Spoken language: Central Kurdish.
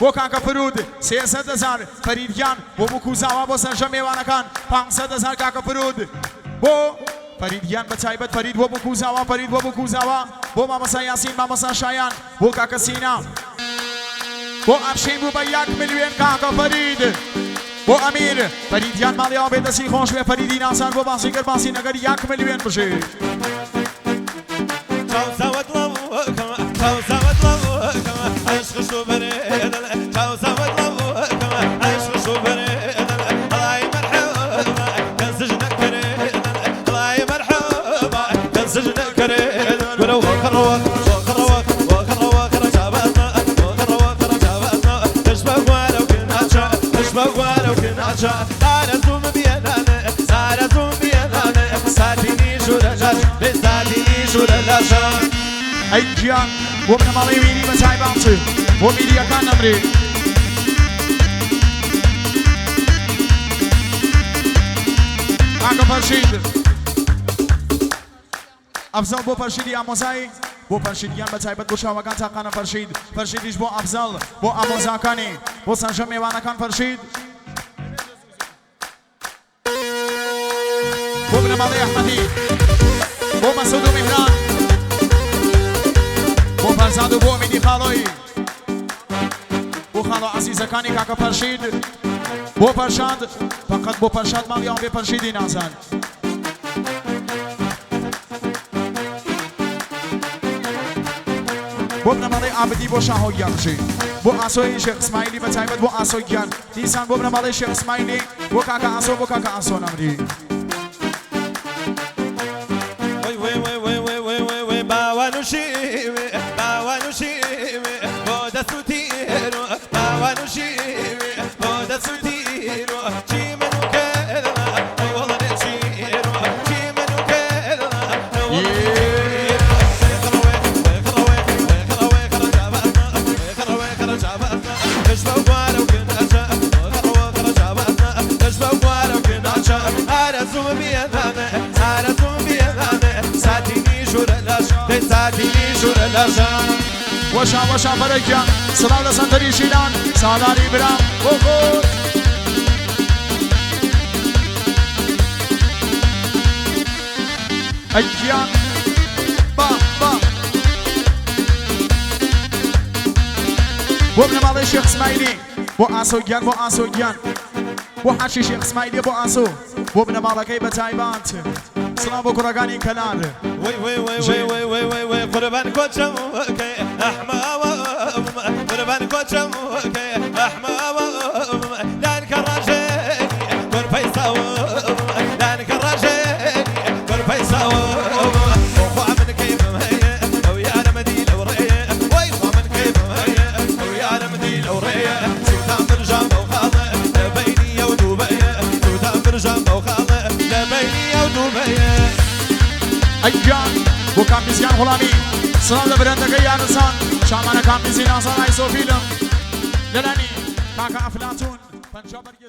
بۆ کاکە فرود 300,000 فەرید گیان بۆ بووک و زاوا بۆ سەرجەم مێوانەکان 500,000 کاکە فرود بۆ فەرید گیان بە تایبەت فەرید بۆ بووک و زاوا فەرید بۆ بووک و زاوا بۆ مامۆستا یاسین مامۆستا شایان بۆ کاکە سینا بۆ ئەفشین بوو بە 1 ملیۆن کاکە فەرید بۆ ئەمیر فەرید گیان ماڵی ئاو بێ دەستی خۆش بێ فەریدی ناسان بۆ بازیگەر بازی نەگەر 1 ملیۆن بژێ. ئەی گیان بۆ بنەماڵەی ویری بە تایبەت بۆ میریەکان نەمرێ. کاکە فەرشید ئەفزەڵ بۆ فەرشیدی ئامۆزای بۆ فەرشید گیان بە تایبەت بۆ شاوەکان تاقانە فەرشید فەرشیدیش بۆ ئەفزەڵ بۆ ئامۆزاکانی بۆ سەرجەم مێوانەکان فەرشید بۆ بنەماڵەی ئەحمەدی بۆ مەسعود و میهران بۆ فەرزاد و بۆ ئومیدی خاڵۆی بۆ خاڵۆ عەزیزەکانی کاکە فەرشید بۆ فەرشاد فقط بۆ فەرشاد ماڵی ئەوان بێ فەرشیدی نازان. بۆ بنەماڵەی ئابدی بۆ شاهۆ گیان بژی بۆ ئاسۆی شێخ ئیسماعیلی بە تایبەت بۆ ئاسۆ گیان دیسان بۆ بنەماڵەی شێخ ئیسماعیلی بۆ کاکە ئاسۆ بۆ کاکە ئاسۆ نەمری. وەشا وەشا فەرەکیان سڵاو لە سەنتەری شیلان سالاری برام بۆ خۆت. ئەی گیان با با بۆ بنەماڵەی شێخ ئیسماعیلی بۆ ئاسۆ گیان بۆ ئاسۆ گیان بۆ حاجی شێخ ئیسماعیلی بۆ ئاسۆ بۆ بنەماڵەکەی بە تایبەت سڵاو بۆ کوڕەکانی کەلار. وی وی وی وی وی وی وی وی قوربان کۆچم کەی ئەحماوە قوربان کۆچم کەی ئەحماوە لانکە ڕاژێنی کۆرپەی ساوە لانکە ڕاژێنی کۆرپەی ساوە خوا من کەیفم هەیە ئەو یارم دی لەو ڕێیە وەی خوا من کەیفم هەیە ئەو یارم دی لەو ڕێیە سووتان برژام بەو خاڵە لە بەینی ئەو دووبەیە سووتان برژام بەو خاڵە لە بەینی ئەو دووبەیە. ئەی گیان بۆ کامبیزیان غوڵامی سڵاو لە برەندەکەی یارسان شامانە کامبیزی نازان ئایسۆ فیلم لەلانی کاکە ئەفلاتون 50 بەرگێزە.